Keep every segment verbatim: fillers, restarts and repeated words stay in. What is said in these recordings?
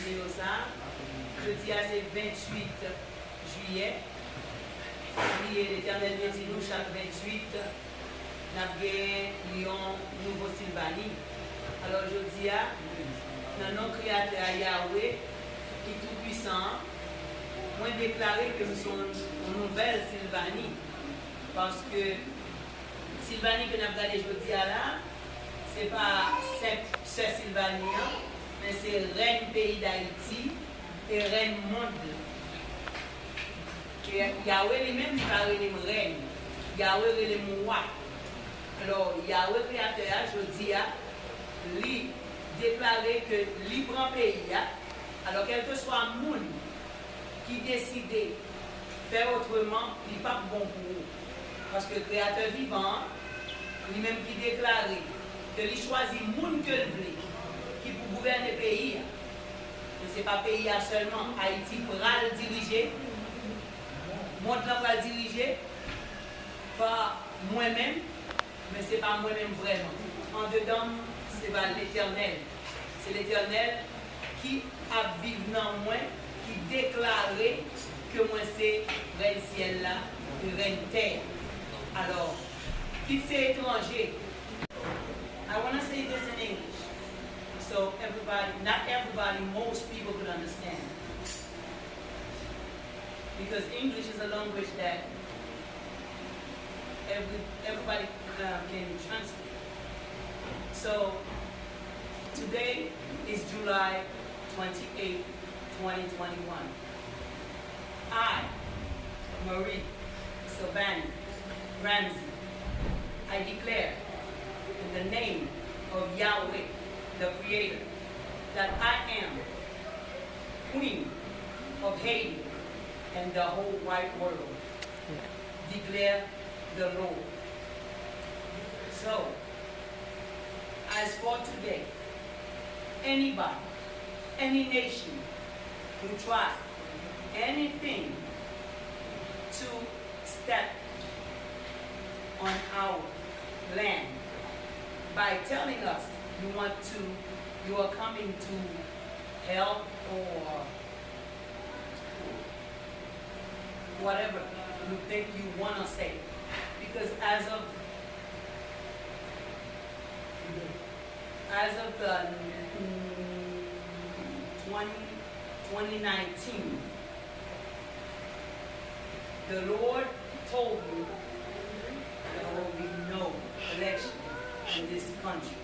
Yo sa, jodi a se venntuit jiyè. Bliye, Letènèl te di nou chak venntuit, n ap gen yon nouvo Silvani. Alò, jodi a, nan non Kreyatè a, Yawe, ki tou pwisan an, mwen deklare ke m se yon, yon nouvèl Silvani. Paske Silvani ke n ap gade jodi a la, se pa senp sè Silvani an, men se rèn peyi Dayiti e rèn mond lan. E Yawe li menm, li pa rele m rèn. Yawe rele m wa. Alò, Yawe Kreyatè a, jodi a, li deklare ke li pran peyi a. Alò, kèlkeswa moun ki deside fè otreman, li p ap bon pou ou. Paske Kreyatè vivan an, li menm ki deklare ke li chwazi moun ke l vle ki pou gouvène peyi a. E se pa peyi a sèlman, Ayiti pral dirije, mond lan pral dirije pa mwen menm, men se pa mwen menm vrèman. Andedan m, se pa Letènèl. Se Letènèl ki ap viv nan mwen, ki deklare ke mwen se rèn syèl la e rèn tè a. Alò, kit se etranje. I wanna say this in English. So everybody, not everybody, most people could understand. Because English is a language that every, everybody, um, can translate. So today is July twenty-eighth, twenty twenty-one. I, Marie Sylvanie Ramsey, I declare in the name of Yahweh, the Creator, that I am Queen of Haiti and the whole wide world, declare the Lord. So, as for today, anybody, any nation who try anything to step on our land by telling us you want to, you are coming to help or whatever you think you wanna say. Because as of as of the mm, twenty, twenty nineteen, the Lord told me there will be no election in this country.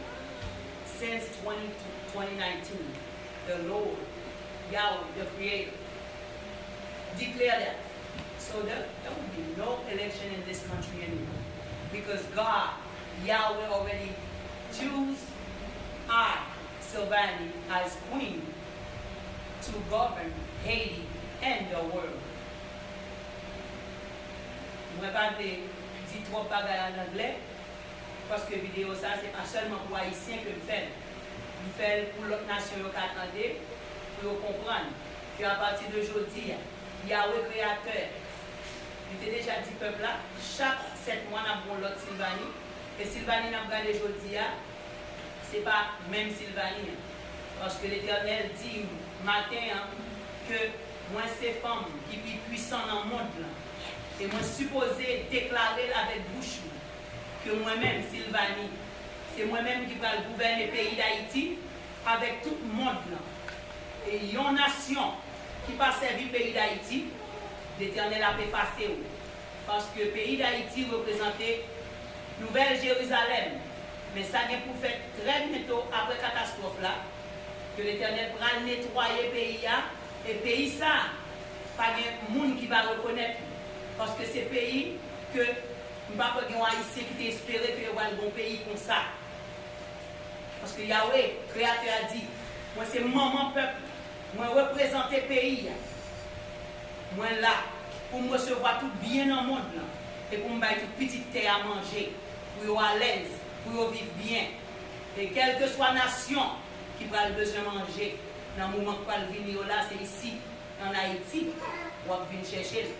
Since twenty, twenty nineteen, the Lord, Yahweh, the Creator, declare that. So there, there will be no election in this country anymore. Because God, Yahweh already choose I, Sylvanie, as queen to govern Haiti and the world. Mwen pa vle di twòp bagay an anglè, paske videyo sa se pa sèlman pou Ayisyen ke m fè l. M fè l pou lòt nasyon yo ka tande, pou yo konprann ke apati de jodi a, Yahweh Kreyatè, li te deja di pèp la, chak sèt mwa n ap gen yon lòt Silvani, e Silvani n ap gade jodi a, se pa menm Silvani an. Paske Letènèl di m maten an ke mwen se fanm ki pi pwisan nan mond lan. E mwen sipoze deklare l avèk bouch mwen ke mwen menm, Silvani, se mwen menm ki pral gouvène peyi Dayiti avèk tout mond lan. E yon nasyon ki pa sèvi peyi Dayiti, Letènèl ap efase w. Paske peyi Dayiti reprezante Nouvèl Jerizalèm. Men sa gen pou fèt trè byento apre katastwòf la, ke Letènèl pral netwaye peyi a, e peyi sa a, pa gen moun ki va rekonèt li. Paske se peyi ke m pa kwè gen yon Ayisyen ki te espere ke yo pral gen yon peyi konsa. Paske Yahweh, Kreyatè a di, mwen se manman pèp, mwen reprezante peyi a. Mwen la pou m resevwa tout byen nan mond lan e pou m bay tout pitit tè a manje, pou yo alèz, pou yo viv byen. E kèlkeswa nasyon ki pral bezwen manje nan moman k pral vini yo la, se isi, ann Ayiti, w ap vin chèche l.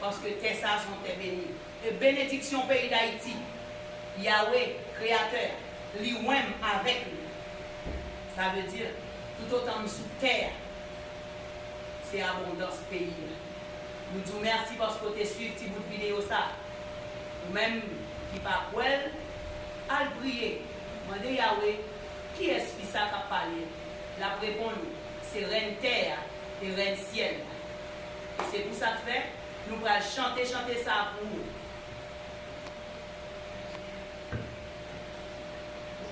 Paske tè sa a se yon tè beni. E benediksyon peyi Dayiti, Yahweh, Kreyatè a, li wè m avèk li. Sa vle di, toutotan m sou tè a, abondans peyi a. Nou di w mèsi paske w te swiv ti bout videyo sa. Ou menm ki pa kwè l, al priye. Mande Yawe, kiyès fi sa k ap pale? L ap reponn ou, se rèn tè a e rèn syèl la. E se pou sa k fè, nou pral chante chante sa pou ou.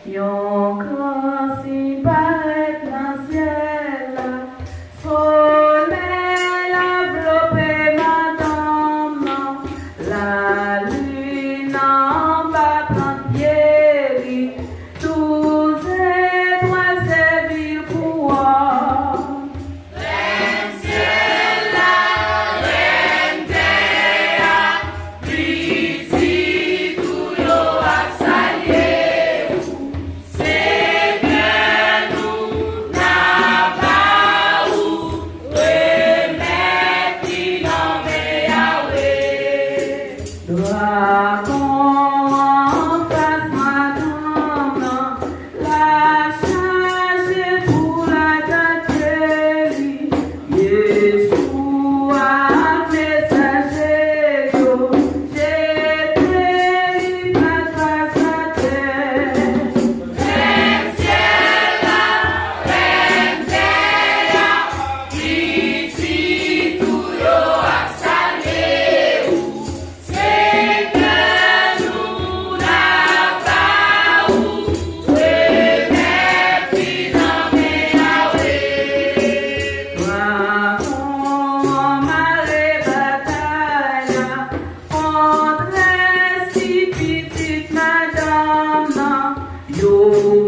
Yon gran siy parèt nan syèl la, solèy la vlope madanm nan, lalin nan pa pran pye li, douz etwal sèvi l pou wò. Rèn syèl la, rèn tè a, pitit ou yo ap salye ou. Senyè nou, n ap ba ou remèt ki nan men Yawe. Dragon an fas madanm nan, l ap chache pou l atake li. Yeshua ak mesaje yo jete li plat fas atè. Rèn syèl la, rèn tè a, pitit ou yo ap salye ou. Senyè nou, n ap ba ou remèt ki nan men Yawe. Dragon an mare batay la, kontrè si pitit madanm nan. Yo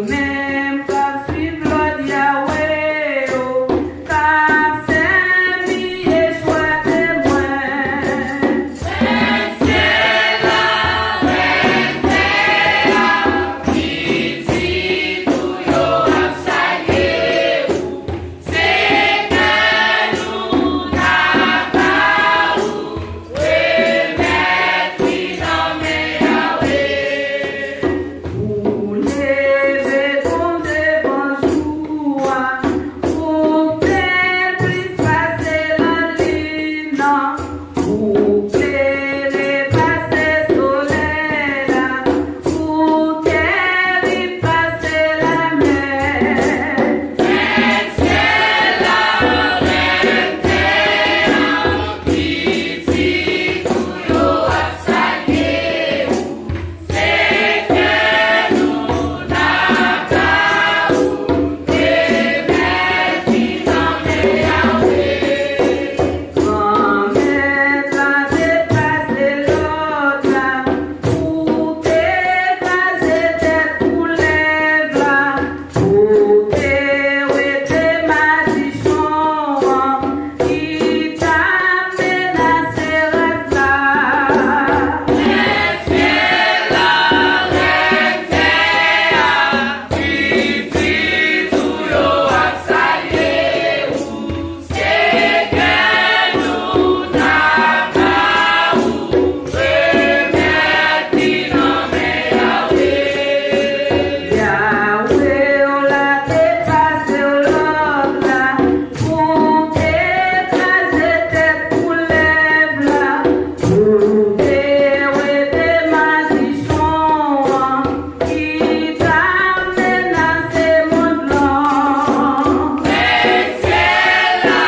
menm k ap swiv lòd Yawe yo, k ap sèvi Yeshua temwen. Rèn syèl la, rèn tè a, pitit ou yo ap salye ou. Senyè nou, n ap ba ou remèt ki nan men Yawe. Ou leve tonbe devan jou a, ou bèl plis pase lalin nan, ou klere pase solèy la, ou tèrib pase lamè. Rèn syèl la, rèn tè a, pitit ou yo ap salye ou. Senyè nou, n ap ba ou remèt ki nan men Yawe. Granmèt la te pase lòd la pou te kraze tèt koulèv la, pou te wete madichon an ki t ap menase ras la. Rèn syèl la, rèn tè a, pitit ou yo ap salye ou. Senyè nou, n ap ba ou remèt ki nan men Yawe. Yawe w la te pase w lòd la pou te kraze tèt koulèv la, pou te wete madichon an ki t ap menase mond lan. Rèn syèl la,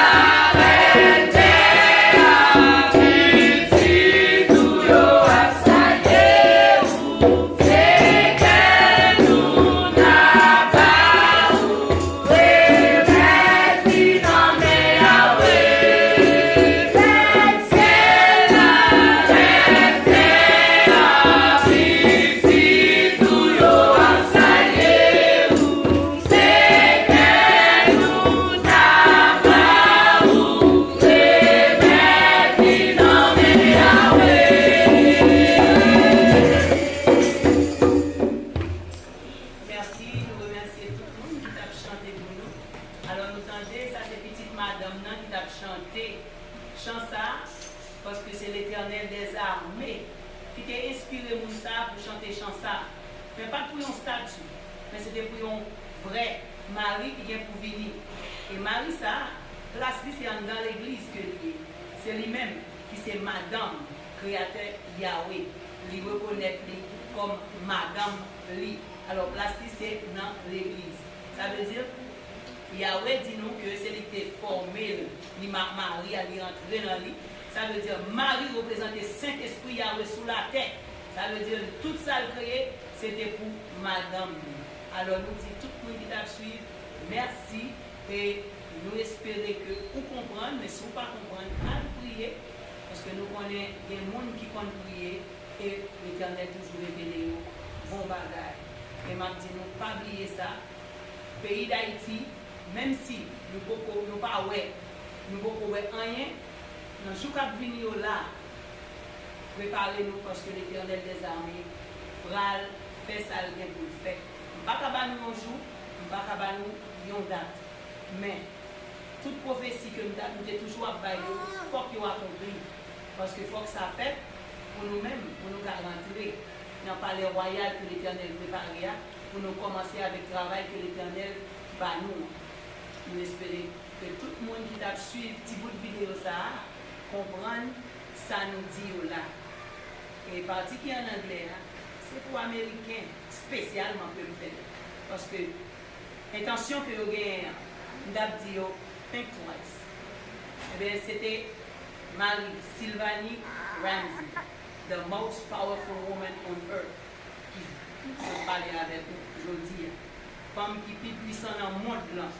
rèn tè a, pitit ou yo ap salye ou. Senyè nou, n ap ba ou remèt ki nan men Yawe. Rèn syèl la, rèn tè a, pitit ou yo ap salye ou. Senyè nou, n ap ba ou remèt ki nan men Yawe. Mèsi, nou remèsye tout moun ki t ap chante pou nou. Alò, nou tande, sa se pitit madanm nan ki t ap chante chan sa a, paske se Letènèl dèzame ki te enspire moun sa a pou chante chan sa a. Men pa t pou yon estati, men se te pou yon vrè mari ki gen pou vini. E mari sa a, Plas li se anndan legliz ke li ye. Se li menm ki se madanm Kreyatè Yawe. Li rekonèt li kòm madanm li. Alò, plas li se nan legliz. Sa vle di, Yawe di nou ke se li ki te fòme l, li ma-, mari a, li rantre nan li. Sa vle di, mari reprezante Sentespri Yawe sou latè. Sa vle di, tout sa l kreye, se te pou madanm li. Alò, nou di tout moun ki t ap swiv, mèsi. E nou espere ke ou konprann, men si w pa konprann, al priye, paske nou konnen gen moun ki konn priye, e Letènèl toujou revele yo bon bagay. E m ap di nou, pa bliye sa, peyi Dayiti, menm si nou poko, nou pa wè, nou poko wè anyen, nan jou k ap vini yo la, prepare nou, paske Letènèl dèzame pral fè sa l gen pou l fè. M pa ka ba nou yon jou, m pa ka ba nou yon dat. Men, tout pwofesi ke m ta, m te toujou ap bay yo, fòk yo akonpli. Paske fòk sa fèt pou nou menm, pou nou ka rantre nan palè wayal ke Letènèl prepare a, pou nou kòmanse avèk travay ke Letènèl ba nou an. Nou espere ke tout moun ki t ap swiv ti bout videyo sa a konprann sa nou di yo la. E pati ki ann anglè a, se pou Ameriken espesyalman ke m fè l. Paske entansyon ke yo genyen an, m t ap di yo, think twice. Ebyen, se te Marie Sylvanie Ramsey, the most powerful woman on earth, ki sot pale avèk ou jodi a. Fanm ki pi pwisan nan mond lan,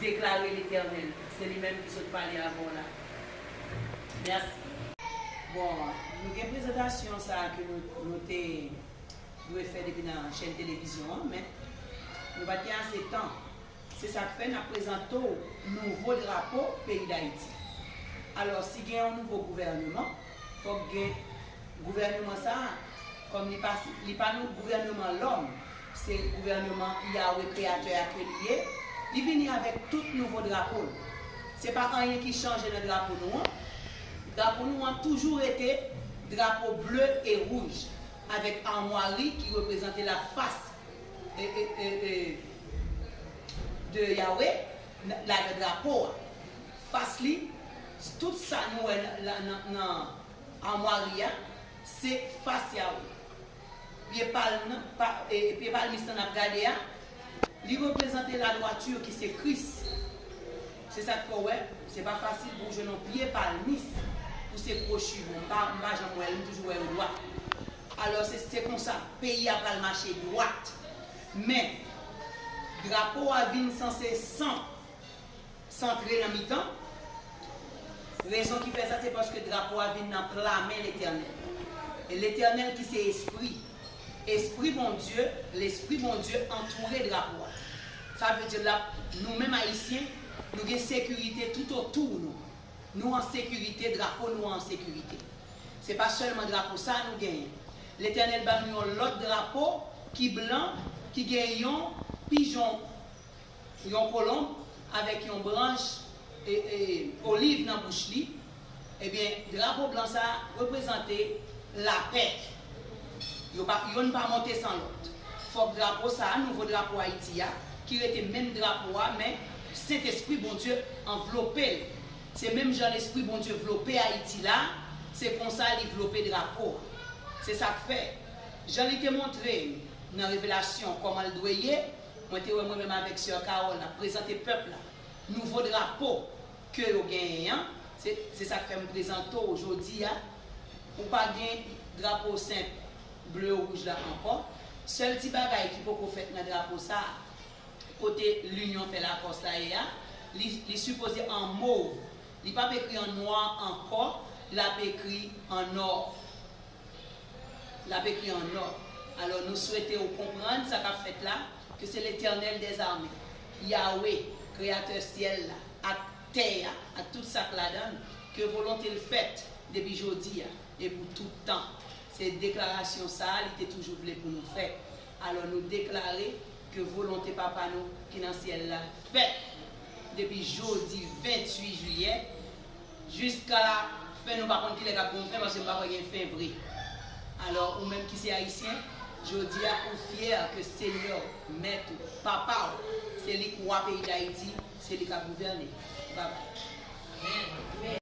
deklare Letènèl. Se li menm ki sot pale avè w la. Mèsi. Bon, nou gen prezantasyon sa a ke nou, nou te dwe fè depi nan chèn televizyon an, men nou pa t gen ase tan. Se sa k fè n ap prezante w nouvo drapo peyi Dayiti. Alò, si gen yon nouvo gouvèneman, fòk gen gouvèneman sa a, kòm li pa, li pa yon gouvèneman lòm, se gouvèneman Yawe Kreyatè a ke li ye, li vini avèk tout nouvo drapo l. Se pa anyen ki chanje nan drapo nou an. Drapo nou an toujou rete drapo ble e wouj, avèk amwari ki reprezante la fas e, e, e, e, de Yawe, n-, ladan drapo a. Fas li, tout sa nou wè nan, nan, nan, nan amwari a, se fas Yawe. Pye palm nan, pa, e, pye palmis lan n ap gade a, li reprezante ladwati ki se Kris. Se sa k fè w wè, se pa fasil pou w jwenn yon pye palmis pou se kwochi bon. M pa, m pa janm wè l, m toujou wè yo dwat. Alò, se, se konsa, peyi a pral mache dwat. Men, drapo a vin sanse san, santre nan mitan. Rezon ki fè sa, se paske drapo a vin nan pla men Letènèl. E Letènèl ki se Espri. Espri Bondye, Lespri Bondye antoure drapo a. Sa vle di la, nou menm Ayisyen, nou gen sekirite toutotou nou. Nou an sekirite, drapo nou an sekirite. Se pa sèlman drapo sa a nou genyen. Letènèl ba nou yon lòt drapo ki blan, ki gen yon pijon, yon kolonb avèk yon branch, e, e, oliv nan bouch li. Ebyen, drapo blan sa a reprezante lapè. Yo pa, yonn pa monte san lòt. Fòk drapo sa a, nouvo drapo Ayiti a, ki rete menm drapo a, men Sentespri Bondye anvlope l. Se menm jan Lespri Bondye vlope Ayiti la, se konsa li vlope drapo a. Se sa k fè, jan li te montre m nan revelasyon kòman l dwe ye, mwen te wè mwen menm avèk sè Carole ap prezante pèp la nouvo drapo ke yo genyen an. Se, se sa k fè m prezante w jodi a. Ou pa gen drapo senp ble wouj la ankò. Sèl ti bagay ki poko fèt nan drapo sa a, kote linyon fè lafòs la ye a, li, li sipoze an mov. Li p ap ekri an nwa ankò, l ap ekri an nò. L ap ekri an nò. Alò, nou swete w konprann sa k ap fèt la, ke se Letènèl dèzame, Yawe, Kreyatè syèl la, ak tè a, ak tout sa k ladan l, ke volonte l fèt depi jodi a e pou tout tan. Se deklarasyon sa a li te toujou vle pou nou fè. Alò, nou deklare ke volonte Papa nou ki nan syèl la fèt depi jodi venntuit jiyè, jiska la fen, nou pa konn kilè k ap gen fen, paske m pa kwè gen fen vre. Alò, ou menm ki se Ayisyen, jodi a, ou fyè ke Senyè w, Mèt ou, Papa w, se li k wa peyi Dayiti, se li k ap gouvène. Babay.